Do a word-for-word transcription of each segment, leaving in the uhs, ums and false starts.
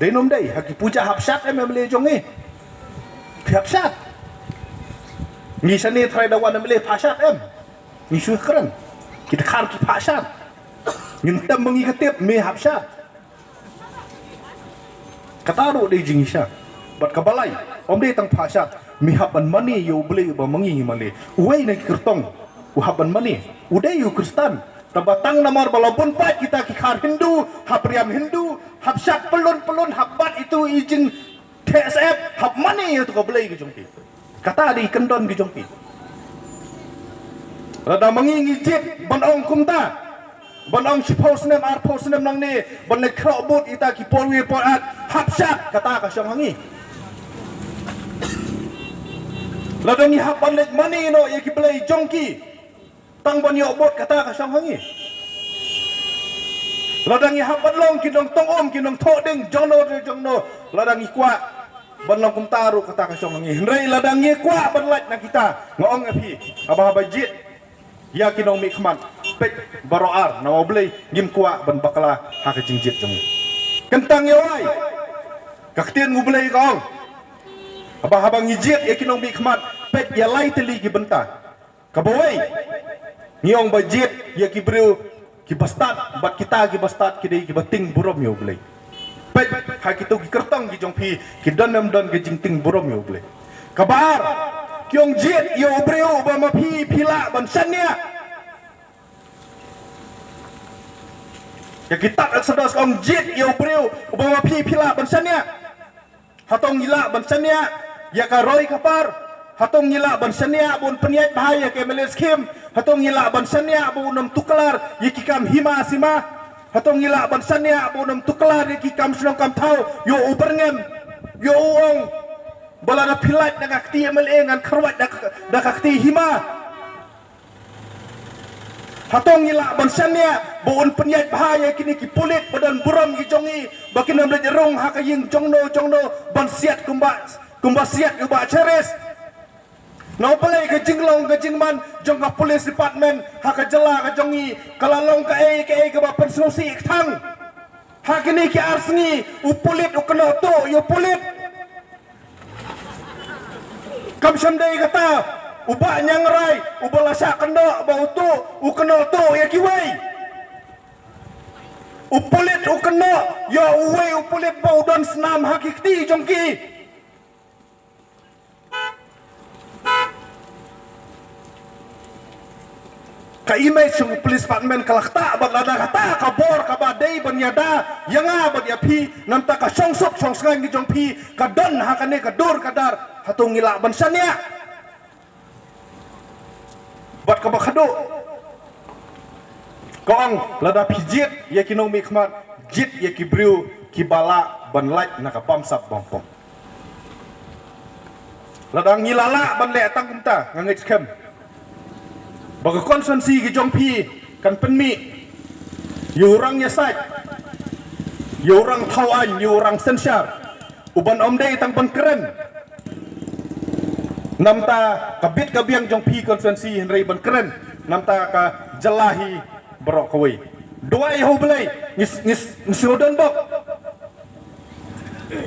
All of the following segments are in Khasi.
Dei ne ym dei, ha ki puja hap shad em MLA jong ngi. Phi hap shad. Ngi shane trai da wan MLA pha shad em. Ngi shu kren. Ki dkhar ki pha shad. Ngin tem ma ngi ka tip me hap shad. Kata ruh dei jingshisha. Bad kaba lai, ym dei tang pha shad, me hap ban mane ïa U Blei uba ma ngi ngi mane. Uwei na ki kyrtong u hap ban mane, u dei u Khristan. Tangba tang namar ba la bun pat kita ki khar Hindu, hap riam Hindu, hap shad pyllun pyllun, hap bat itu i jing T S F, hap mane ïa uto ka blei ki jong ki. Kata dei kyndon ki jong ki. Lada ma ngi ngi jied ban ong kumta, ban ong shiphew snem, arphew snem nangne, ban leit khroh bud ita ki por wir por at, hap shad, kata ka shong ha ngi. Lada ngi hap ban leit mane noh ïa ki blei jong ki, tang ban ïoh bud, kata ka shong ha ngi. Lada ngi hap ban long ki nongtong um, ki nongthoh ding jongno re jongno, lada ngi kwah ban long kumta ruh, kata ka shong ha ngi. Hynrei lada ngi kwah ban lait na kita, nga ong ïa phi, haba haba jied ïa ki nongmihkhmat, peit baroh ar, namar U Blei ngim kwah ban bakla ha ka jingjied jong ngi. Kyntang ïa wai, ka ktien U Blei ka ong, haba haba ngi jied ïa ki nongmihkhmat, peit ïa lai tylli ki bynta. Kaba wei, ngi ong ba jied ïa ki briew kiba stad, bad kita kiba stad ki dei kiba tieng burom ïa U Blei. Peit ha kito ki kyrtong ki jong phi, ki don ne ym don ka jingtieng burom ïa U Blei. Kaba ar, ki ong jied ïa u briew uba ma phi phi lah ban shaniah. Ïa ki tad Exodus ka ong jied ïa u briew uba ma phi phi lah ban shaniah. Hato ngi lah ban shaniah ïa ka roi ka par? Hato ngi lah ban shaniah ba un pynïaid bha ïa ka M L A scheme? Hato ngi lah ban shaniah ba un ym tuklar ïa ki kam hima sima? Hato ngi lah ban shaniah ba un ym tuklar ïa ki kam shnong kam thaw? Ïoh u byrngem, ïoh u ong ba lada phi lait da ka kti M L A ngan kyrwat da ka, da ka kti hima. Hato ngi lah ban shaniah ba un pynïaid bha ïa kine ki pulit ba don burom ki jong ngi, ba kin ym leit rung ha ka ïing jongno jongno ban siat kumba, kumba siat u Bah Cheris? Na U Blei ka jinglong ka jingman jong ka police department ha ka jylla ka jong ngi ka la long kaei kaei kaba pynsngewsih kthang. Ha kine ki ar sngi u pulit u kynnoh tuh ïa u pulit. Kam shym dei kata, u Bah Niangrai uba la shah kynnoh ba u tuh, u kynnoh tuh ïa kiwei. U pulit u kynnoh ïa uwei u pulit ba u don snam ha ki kti jong ki. Ka image jong u police department ka la ktah, bad lada kata ka bor kaba dei ban ïada ïa nga bad ïa phi, namta ka shongsuk shongsngain ki jong phi ka don ha kane ka dur ka dar, hato ngi lah ban shaniah? Bad kaba khadduh ka ong, lada phi jied ïa ki nongmihkhmat, jied ïa ki briew kiba lah ban lait na ka bamsap bampom. Lada ngi la lah ban leh tang kumta, nga ngeit skhem ba ka constituency ka jong phi kan pynmih ïa u rang ïasaid, ïa u rang thaw aiñ, ïa u rang synshar, u ban ym dei tang ban kren namta ka bit ka biang jong phi constituency, hynrei ban kren namta ka jylla hi baroh kawei. Duwai ha U Blei, ngi, ngi, ngi sngewdon bok.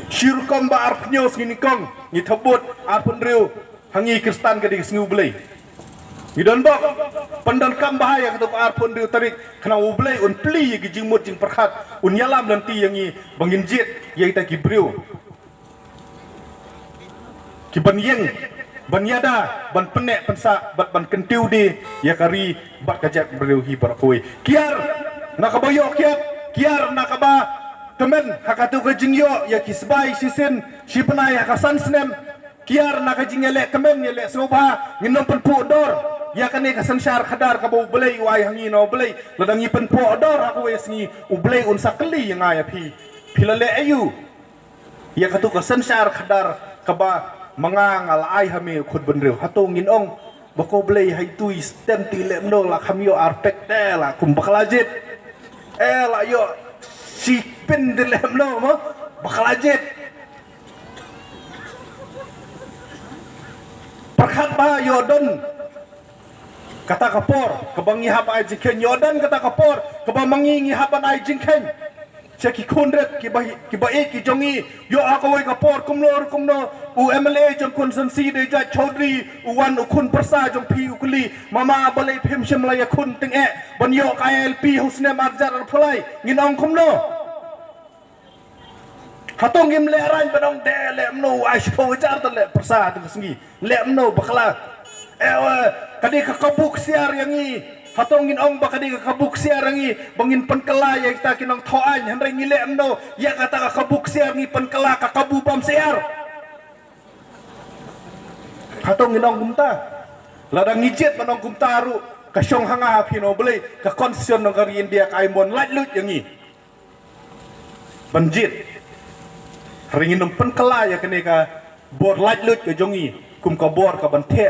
Shi rukom ba arphew hynñiew sngi nyngkong ngi thep vote, arphew hynriew ha ngi Khristan ka dei ka sngi U Blei. Ngi don bok, pyndonkam bha ïa kato ka arphew hynriew tarik, khnang U Blei un plie ïa ki jingmut jingpyrkhat, un ïalam lynti ïa ngi ba ngin jied ïa kita ki briew ki ban ïeng, ban ïada, ban pynneh pynsah bad ban kyntiew de ïa ka ri bad ka jaitbynriew hi baroh kawei. Kiar na kaba ïoh kiad, kiar na kaba tymmen ha kato ka jingïoh ïa ki sbai shisien shibnai ha ka san snem. Kiar na ka jingïalehkmen ïaleh sngewbha, ngin ym pynphuh dor ïa kane ka synshar khadar kaba U Blei u ai ha ngi na U Blei. Lada ngi pynphuh dor ha kawei ka sngi, U Blei un sa kylli ïa nga ïa phi, phi la leh aïu ïa kato ka synshar khadar kaba ma nga nga la ai ha me u khun bynriew? Hato ngin ong ba ko Blei, ha itu i stem te leh kumno, la kham ïoh ar pek te, la kum bakla jied. Eh, la ïoh shi pin te leh kumno mo, bakla jied. Pyrkhat ba ïoh don kata ka por kaba ngi hap ai jingkheiñ, ïoh don kata ka por kaba ma ngi ngi hap ban ai jingkheiñ. Cha ki khun rit ki ba ki ba ïeit ki jong ngi, ïoh ha kawei ka por kumno kumno u M L A jong constituency de jait Chaudhary u wan u khun pyrsa jong phi u kylli, mama balei phim shim la ïa khun tyngeh ban ïoh ka I L P ha u snem ar hajar arphew lai, ngin ong kumno? Hato ngim leh rang ban ong de leh mano, ai shiphew hajar te leh pyrsa te ka sngi. Leh mano bakla. Eh, eh, ka dei ka kabu ksiar ïa ngi. Hato ngin ong ba ka dei ka kabu ksiar ïa ngi ba ngin pynkylla ïa kita ki nongthoh aiñ, hynrei ngi leh mano ïa kata ka kabu ksiar, ngi pynkylla ka kabu bam siar? Hato ngin ong kumta? Lada ngi jied ban ong kumta ruh, ka shong ha nga ha phi, nong Blei, ka constitution nong ka ri India ka ai mon laitluid ïa ngi ban jied. Hynrei ngin ym pynkylla ïa kane ka bor laitluid ka jong ngi kum ka bor ka ban theh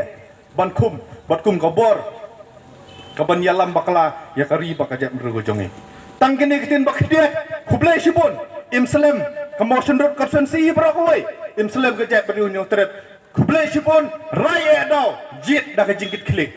ban khum, bad kum ka bor ka ban ïalam bakla ïa ka ri bad ka jaitbynriew ka jong ngi. Tang kine ki ktien ba khyndiat, khublei shibun. Im slem ka Mawshynrut constituency baroh kawei, im slem ka jaitbynriew Hynñiewtrep. Khublei shibun, rai eh daw, jied da ka jingkitkhlieh.